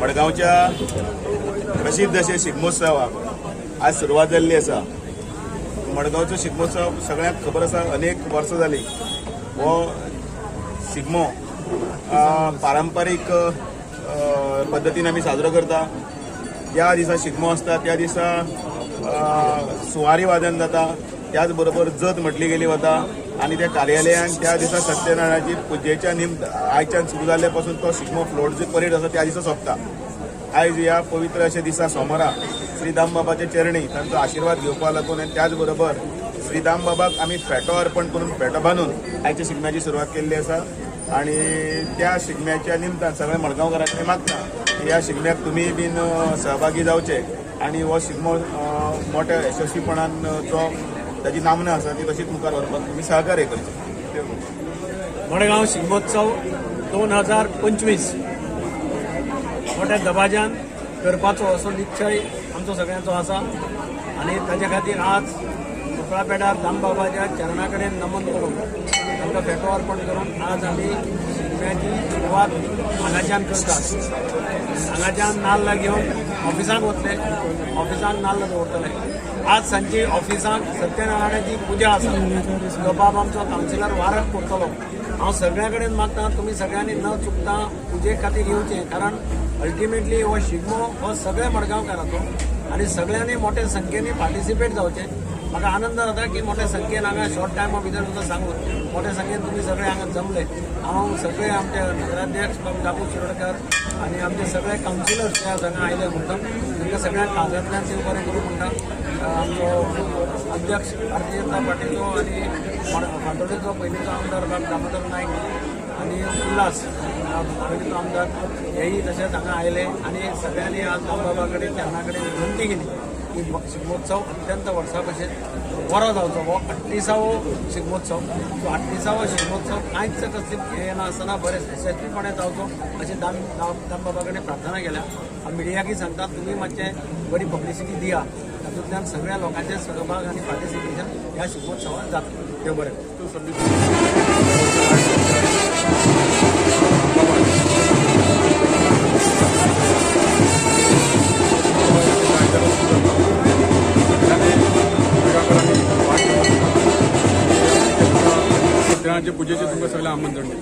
मडगांवच्या प्रसिद्ध अशे शिगमोत्सवाक आज सुरवात जाल्ली आसा. मडगांवचो शिगमोत्सव सगळ्यांक खबर आसा, अनेक वर्सां जाली हो शिगमो पारंपारीक पद्दतीन आमी साजरो करता. ज्या दिसा शिगमो आसता त्या दिसा सुवारी वादन जाता, त्याच बरोबर जत म्हटली गेली वता आनी त्या कार्यालयान त्या दिसा सत्यनारायणाची पुजेच्या निमत आयच्यान सुरू जाल्ले पासून तो शिगमो फ्लोट जी परेड आसा त्या दिसा सोंपता. आयज ह्या पवित्र अशा दिसा सोमारा श्री दामबाबाच्या चरणी तांचो आशिर्वाद घेवपा लागून आनी त्याच बरोबर श्री दामबाबाक आमी फेटो अर्पण करून फेटो बांदून आयच्या शिगम्याची सुरवात केल्ली आसा. आनी त्या शिगम्याच्या निमतान सगळ्या मडगांवकारां कडेन मागता की ह्या शिगम्याक तुमी बीन सहभागी जावचे आनी हो शिगमो मोठ्या यशस्वीपणान जो ताजी नामना आसा ती तशीच मुखार व्हरपाक तुमी सहकार्य करचें. मडगांव शिगमोत्सव 2025 मोठ्या दबाज्यान करपाचो असो निश्चय आमचो सगळ्यांचो आसा आनी ताजे खातीर आज कुकळापेडार दामबाबाच्या चरणा कडेन नमन करून तांकां फेटो अर्पण करून आज आमी शिगम्याची सुरवात हांगाच्यान करतात. हांगाच्यान नाल्ल घेवन ऑफिसाक वतले, ऑफिसाक नाल्ल दवरतले. आज सांजची ऑफिसाक सत्यनारायणाची पुजा आसा, जो बाब आमचो कावन्सिलर वारक करतलो. हांव सगळ्या कडेन मागता, तुमी सगळ्यांनी न चुकता पुजे खातीर येवचें, कारण अल्टिमेटली हो शिगमो हो सगळ्या मडगांवकाराचो आनी सगळ्यांनी मोठ्या संख्येने पार्टिसिपेट जावचें. म्हाका आनंद जाता की मोठ्या संख्येन हांगा शॉर्ट टायमा भितर सुद्दां सांगून मोठ्या संख्येन तुमी सगळे हांगा जमले. हांव सगळे आमचे नगराध्यक्ष बाब दामू शिरोडकर आनी आमचे सगळे कावन्सिलर्स जे आज हांगा आयले म्हणटा तांकां सगळ्यांक काळजांतल्यान देव बरें करूं म्हणटा. आमचो अध्यक्ष भारतीय जनता पार्टीचो आनी फातोर्डेचो पयलींचो आमदार बाब दामोदर नायक आनी उल्हास नावेलीचो आमदार हेय तशेंच हांगा आयले आनी सगळ्यांनी आज दामबाबा कडेन चरणा कडेन विनंती केली की शिगमोत्सव अत्यंत वर्सा भशेन बरो जावचो. हो 38वो शिगमोत्सव. सो 38वो शिगमोत्सव कांयच कसली हें नासतना बरें यशस्वीपणे जावचो अशें दाम दामबाबा कडेन प्रार्थना केल्या. हांव मिडियाकय सांगता, तुमी मातशें बरी पब्लिसिटी दिया, तातूंतल्यान सगळ्या लोकांचे सहभाग आनी पार्टिसिपेशन ह्या शिगमोत्सवात जातलें. देव बरें करूं. सत्यनारायणाच्या पुजेचें तुमकां सगळें आमंत्रण दिता.